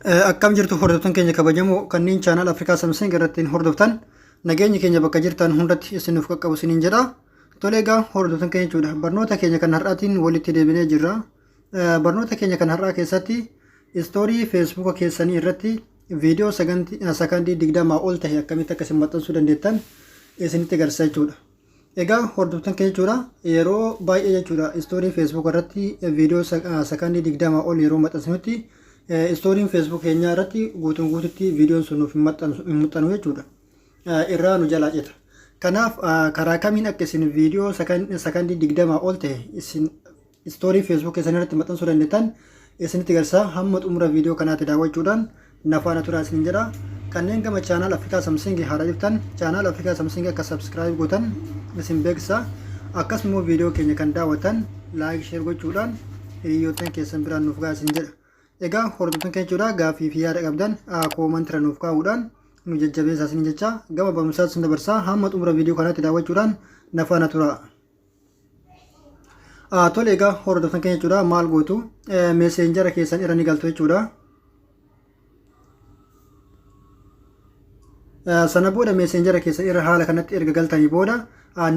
Akkam jirtu hordoftan keenya kabajamoo kanneen channel Afrikaa Samsung irratti hordoftan, nageenyi keenya bakka jirtan hundatti isinuuf qaqqabu isiniin jedha. Tole egaa hordoftan keenya jechuudha. Barnoota keenya kan har'aatiin walitti deebinee jirra. Barnoota keenya kan har'aa keessatti story Facebook keessanii irratti viidiyoo sakandii 20 ol ta'e akkamitti akka isin maxxansuu dandeettan isinitti agarsiisa jechuudha. Egaa hordoftan keenya jechuudha, yeroo baay'ee jechuudha, story Facebook irratti viidiyoo sakandii 20 ol yeroo maxxansinutti storyn Facebook keenyaa irratti guutuun guututti viidiyoon sun nuuf hin maxxanu jechuudha. Irraa nu jalaa cita. Kanaaf karaa kamiin akka isin viidiyoo sakandii 20 ol ta'e isin story Facebook keessan irratti maxxansuu dandeettan isinitti agarsiisa. Hamma xumura viidiyoo kanaatti daawwachuudhaan na faana turaa isinin jedha. Kanneen gama channel Afrikaa Samsung haaraa jirtan, channel Afrikaa Samsung akka subscribe gootan isin beeksisa. Akkasuma viidiyoo keenya kan daawwatan like, share gochuudhaan hiriyoottan keessan biraan nuuf gahaa isin jedha. Egaa hordoftoota keenya jechuudha, gaaffii fi yaada qabdan comment irra nuuf kaa'uudhaan nu jajjabeessaa isin jecha, gama barumsaatti isin dabarsaa. Hamma xumura viidiyoo kanaatti daawwachuudhaan na faana turaa. Tole egaa hordoftoota keenya jechuudha, maal gootu? Messenger keessan irra ni galtu jechuudha. Sana booda Messenger keessan irra haala kanatti erga galtanii booda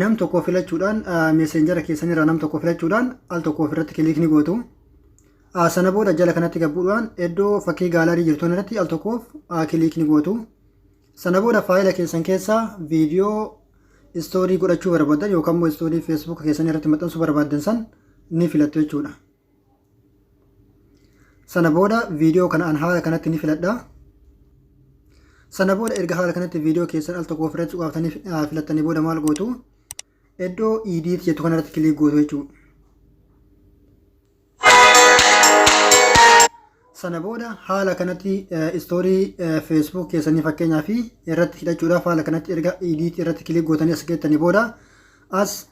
nam tokko filachuudhaan, Messenger keessan irraa nam tokko filachuudhaan al tokko ofirratti click ni gootu. Sana booda jala kanatti gabbuudhaan iddoo fakkii gallery jirtu irratti al tokkoof click ni gootu. Sana booda faayila keessan keessaa viidiyoo story godhachuu barbaadan yookaan immoo story Facebook keessan irratti maxxansuu barbaadan san ni filattu jechuudha. Sana booda viidiyoo kana an haala kanatti ni filadha. Sana booda erga haala kanatti viidiyoo keessan al tokko ofirratti cuqaaftanii filattanii booda maal gootu? Iddoo edit jettu kanarratti click gootu jechuudha. Sana booda haala kanatti story Facebook keessanii fakkeenyaa fi irratti hidhachuudhaaf haala kanatti erga edit irratti click gootanii as geettanii booda, as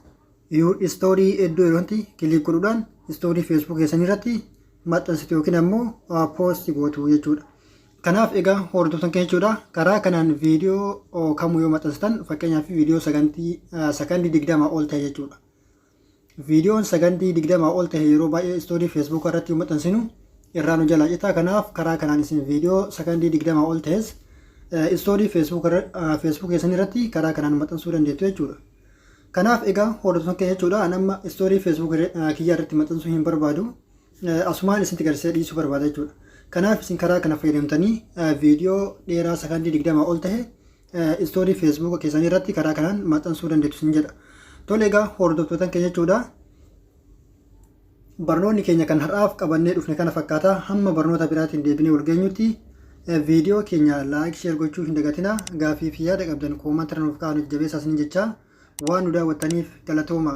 your story iddoo yerootti click godhuudhaan story Facebook keessanii irratti maxxansitu yookiin ammoo post gootu jechuudha. Kanaaf egaa hordoftan keenya jechuudha, karaa kanaan viidiyoo kamuu yoo maxxansitan, fakkeenyaaf viidiyoo sakandii 20 ol ta'e jechuudha. Viidiyoon sakandii 20 ol ta'e yeroo baay'ee story Facebook irratti yoo maxxansinu irraa nu jalaa cita. Kanaaf karaa kanaan isin viidiyoo sakandii 20 ol ta'es story Facebook keessan irratti karaa kanaan maxxansuu dandeettu jechuudha. Kanaaf egaa hordoftoota keenya jechuudha, an amma story Facebook kiyya irratti maxxansuu hin barbaadu. Asumaan isinitti agarsiisee dhiisuu barbaada jechuudha. Kanaaf isin karaa kana fayyadamtanii viidiyoo dheeraa sakandii 20 ol ta'e story Facebook keessanii irratti karaa kanaan maxxansuu dandeettu isin jedha. Tole egaa hordoftoota keenya jechuudha. Barnoonni keenya kan har'aaf qabannee dhufne kana fakkaata. Hamma barnoota biraatiin deebinee wal geenyutti viidiyoo keenya like, share gochuu hin dagatina. Gaaffii fi yaada qabdan comment irra nuuf kaa'aa, jabeessaa isin jecha, waan nu daawwattaniif galatooma.